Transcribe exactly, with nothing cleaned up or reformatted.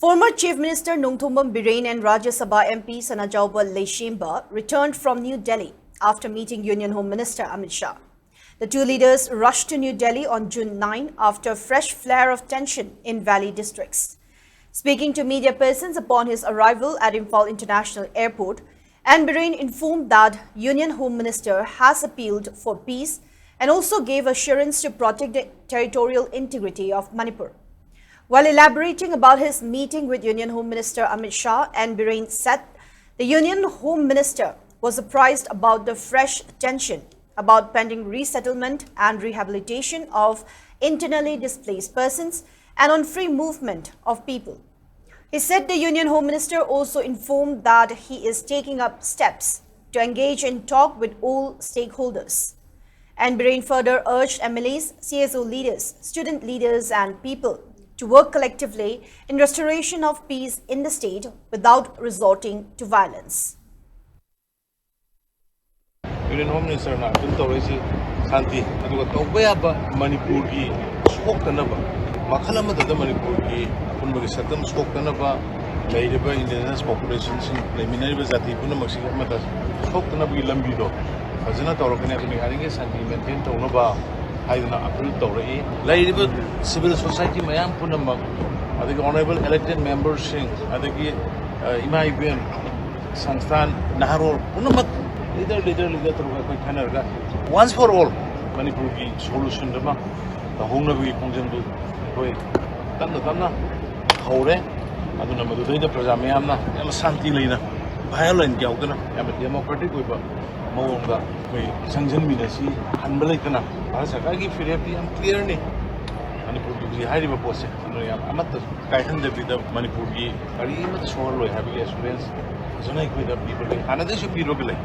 Former Chief Minister Nongthombam Biren and Rajya Sabha M P Sanajaoba Leishemba returned from New Delhi after meeting Union Home Minister Amit Shah. The two leaders rushed to New Delhi on June nine after fresh flare of tension in Valley districts. Speaking to media persons upon his arrival at Imphal International Airport, N Biren informed that Union Home Minister has appealed for peace and also gave assurance to protect the territorial integrity of Manipur. While elaborating about his meeting with Union Home Minister Amit Shah, N Biren said the Union Home Minister was apprised about the fresh tension about pending resettlement and rehabilitation of internally displaced persons and on free movement of people. He said the Union Home Minister also informed that he is taking up steps to engage in talk with all stakeholders. N Biren further urged M L As, C S O leaders, student leaders, and people to work collectively in restoration of peace in the state without resorting to violence. Union home ꯃꯤꯅꯤꯁꯇꯔꯅ ꯑꯗꯨꯝ ꯇꯧꯔꯛꯏꯁꯤ ꯁꯥꯟꯇꯤ, ꯑꯗꯨꯒ ꯇꯧꯕ ꯌꯥꯕ ꯃꯅꯤꯄꯨꯔꯒꯤ ꯁꯣꯛꯇꯅꯕ, ꯃꯈꯜ ꯑꯃꯠꯇꯗ ꯃꯅꯤꯄꯨꯔꯒꯤ ꯑꯄꯨꯟꯕꯒꯤ ꯁꯛꯇꯝ ꯁꯣꯛꯇꯅꯕ, ꯂꯩꯔꯤꯕ ꯏꯟꯗꯤꯖꯤꯅꯁ ꯄꯣꯄꯨꯂꯦꯁꯟꯁꯤꯡ, ꯂꯩꯃꯤꯟꯅꯔꯤꯕ ꯖꯥꯇꯤ ꯄꯨꯝꯅꯃꯛꯁꯤꯒꯤ ꯑꯃꯠꯇ ꯁꯣꯛꯇꯅꯕꯒꯤ ꯂꯝꯕꯤꯗꯣ ꯐꯖꯅ ꯇꯧꯔꯛꯀꯅꯤ꯫ ꯑꯗꯨꯅ ꯌꯥꯔꯤꯉꯩ ꯁꯥꯟꯇꯤ ꯃꯦꯟꯇꯦꯟ ꯇꯧꯅꯕ ꯍꯥꯏꯗꯅ ꯑꯄꯤꯜ ꯇꯧꯔꯛꯏ꯫ ꯂꯩꯔꯤꯕ ꯁꯤꯚꯤꯜ ꯁꯣꯁꯥꯏꯇꯤ ꯃꯌꯥꯝ ꯄꯨꯝꯅꯃꯛ, ꯑꯗꯒꯤ ꯑꯣꯅꯔꯦꯕꯜ ꯏꯂꯦꯛꯇꯦꯠ ꯃꯦꯝꯕꯔꯁꯤꯡ, ꯑꯗꯒꯤ ꯑ, ꯏꯃꯥ ꯏꯕꯦꯟ, ꯁꯪꯁꯊꯥꯟ, ꯅꯍꯥꯔꯣꯜ ꯄꯨꯝꯅꯃꯛ, ꯂꯤꯗꯔ ꯂꯤꯗꯔ ꯂꯤꯗꯔ ꯇꯧꯔꯒ ꯑꯩꯈꯣꯏ ꯈꯟꯅꯔꯒ once for all ꯃꯅꯤꯄꯨꯔꯒꯤ ꯁꯣꯂꯨꯁꯟ ꯑꯃ ꯇꯧꯍꯧꯅꯕꯒꯤ ꯈꯣꯡꯖꯪꯗꯨ ꯑꯩꯈꯣꯏ ꯇꯞꯅ ꯇꯞꯅ ꯍꯧꯔꯦ꯫ ꯑꯗꯨꯅ ꯃꯗꯨꯗꯩꯗ ꯄ꯭ꯔꯖꯥ ꯃꯌꯥꯝꯅ ꯌꯥꯝꯅ ꯁꯥꯟꯇꯤ ꯂꯩꯅ, ꯚꯥꯏꯑꯣꯂꯦꯟ ꯌꯥꯎꯗꯅ, ꯌꯥꯝꯅ ꯗꯦꯃꯣꯀ꯭ꯔꯦꯇꯤꯛ ꯑꯣꯏꯕ ꯃꯑꯣꯡꯗ ꯑꯩꯈꯣꯏ ꯆꯪꯁꯤꯟꯃꯤꯟꯅꯁꯤ꯫ ꯍꯟꯕ ꯂꯩꯇꯅ ꯚꯥꯔꯠ ꯁꯔꯀꯥꯔꯒꯤ ꯐꯤꯔꯦꯞꯇꯤ ꯌꯥꯝ ꯀ꯭ꯂꯤꯌꯥꯔꯅꯤ꯫ ꯃꯅꯤꯄꯨꯔꯒꯤ ꯍꯧꯖꯤꯛ ꯍꯥꯏꯔꯤꯕ ꯄꯣꯠꯁꯦ ꯑꯗꯨꯅ ꯌꯥꯝ ꯑꯃꯠꯇ ꯀꯥꯏꯍꯟꯗꯕꯤꯗ ꯃꯅꯤꯄꯨꯔꯒꯤ ꯀꯔꯤ ꯑꯃꯠꯇ ꯁꯣꯛꯍꯜꯂꯣꯏ ꯍꯥꯏꯕꯒꯤ ꯑꯦꯁꯨꯔꯦꯟꯁ ꯐꯖꯅ ꯑꯩꯈꯣꯏꯗ ꯄꯤꯕ ꯂꯩ, ꯍꯥꯟꯅꯗꯩꯁꯨ ꯄꯤꯔꯒ ꯂꯩ꯫